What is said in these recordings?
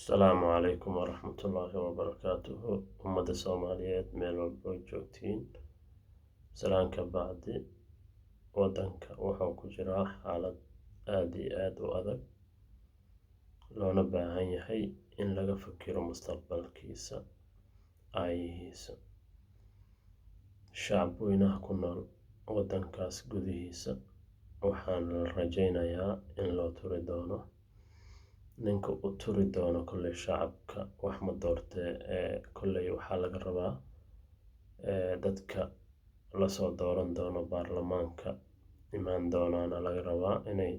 Asalaamu calaykum waraxmatullaahi wabarakaatuhu. Ummadda Soomaaliyeed meel walba oo joogtiin, salaan ka bacdi, waddanka wuxuu ku jiraa xaalad aad iyo aad u adag, loona baahan yahay in laga fikiro mustaqbalkiisa, aayihiisa. Shacab weynaha ku nool waddankaas gudihiisa, waxaan la rajaynayaa in loo turi doono. Ninka u turi doono kolley shacabka wax ma doortee, ee kolley waxaa laga rabaa dadka lasoo dooran doono, baarlamaanka imaan doonaana laga rabaa inay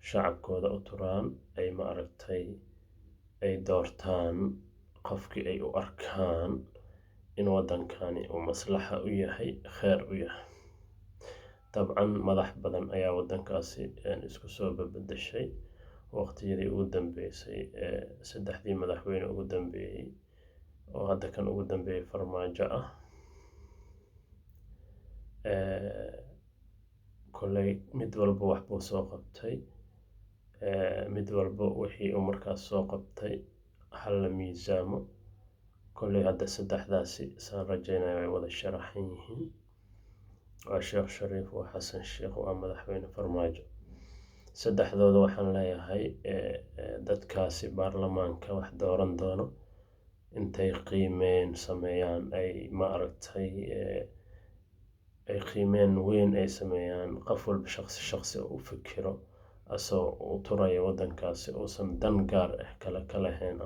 shacabkooda u turaan, ay, ma aragtay, ay doortaan qofkii ay u arkaan in waddankani uu maslaxa u yahay, kheer u yahay. Dabcan madax badan ayaa waddankaasi isku soo babedeshay waqtiyadii ugu dambeysay, ee saddexdii madaxweyne ugu dambeeyey, oo hadda kan ugu dambeeyey Farmaajo ah. Kolley mid walba wax buu soo qabtay. Mid walba wixii uu markaas soo qabtay hala miisaamo. Kolley hadda saddexdaasi saan rajaynaya way wada sharaxan yihiin: waa Sheekh Shariif, waa Xasan Sheekh, waa Madaxweyne Farmaajo. Saddexdooda waxaan leeyahay, dadkaasi baarlamaanka wax dooran doono intay qiimeyn sameeyaan, ay, ma aragtay, ay qiimeyn weyn ay sameeyaan, qof walba shaqsi shaqsi u fikiro, asoo u turaya waddankaasi, uusan dan gaar ah kale ka lahayn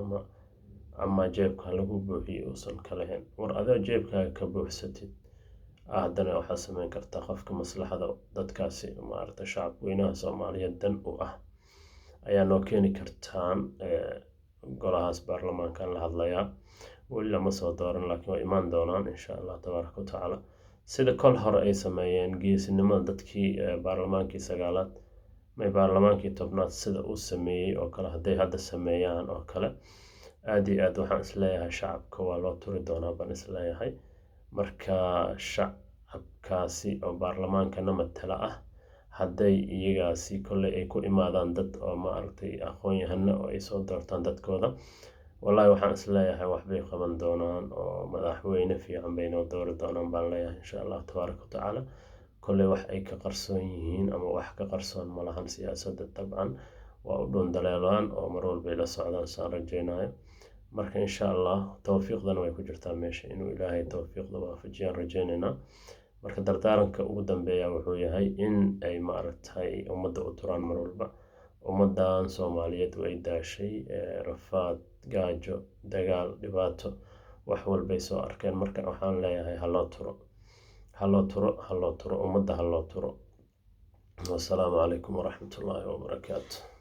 ama jeebka lagu buuxiyo uusan ka lahayn. War adoo jeebkaaga ka buuxsatid, haddana waxaad sameyn kartaa qofka maslaxada dadkaasi, ma aragtay, shacab weynaha Soomaaliyeed dan u ah ayaa noo keeni kartaan. Golahaas baarlamaankan la hadlayaa, weli lama soo dooran, laakiin way imaan doonaan insha Allah tabaaraka wa tacaala. Sida kol hore ay sameeyeen geesinimada dadkii baarlamaankii sagaalaad may baarlamaankii 10aad sida uu sameeyey oo kale, hadday hadda sameeyaan oo kale, aad iyo aad waxaan isleeyahay shacabka waa loo turi doonaa baan isleeyahay. Marka shacabkaasi oo baarlamaankana matala ah, hadday iyagaasi kolley ay ku imaadaan dad oo, ma aragtay, aqoon-yahano oo ay soo doortaan dadkooda, wallahi waxaan isleeyahay waxbay qaban doonaan oo madaxweyne fiican bay noo doori doonaan baan leeyahay insha Allah tabaaraka wa tacaala. Kolley wax ay ka qarsoon yihiin ama wax ka qarsoon malahan siyaasadda, dabcan waa u dhuun daleelaan oo mar walbay la socdaan saan rajaynayo. Marka insha Allah tawfiiqdana way ku jirtaa meesha, inuu Ilaahay tawfiiqda waafajiyaan rajaynaynaa. Marka dardaaranka ugu dambeeya wuxuu yahay in ay, ma aragtay, ummadda u turaan mar walba. Ummaddan Soomaaliyeed way daashay, rafaad, gaajo, dagaal, dhibaato, wax walbay soo arkeen. Marka waxaan leeyahay haloo turo, haloo turo, haloo turo ummadda, haloo turo. Wasalaamu calaykum waraxmatullaahi wabarakaatu.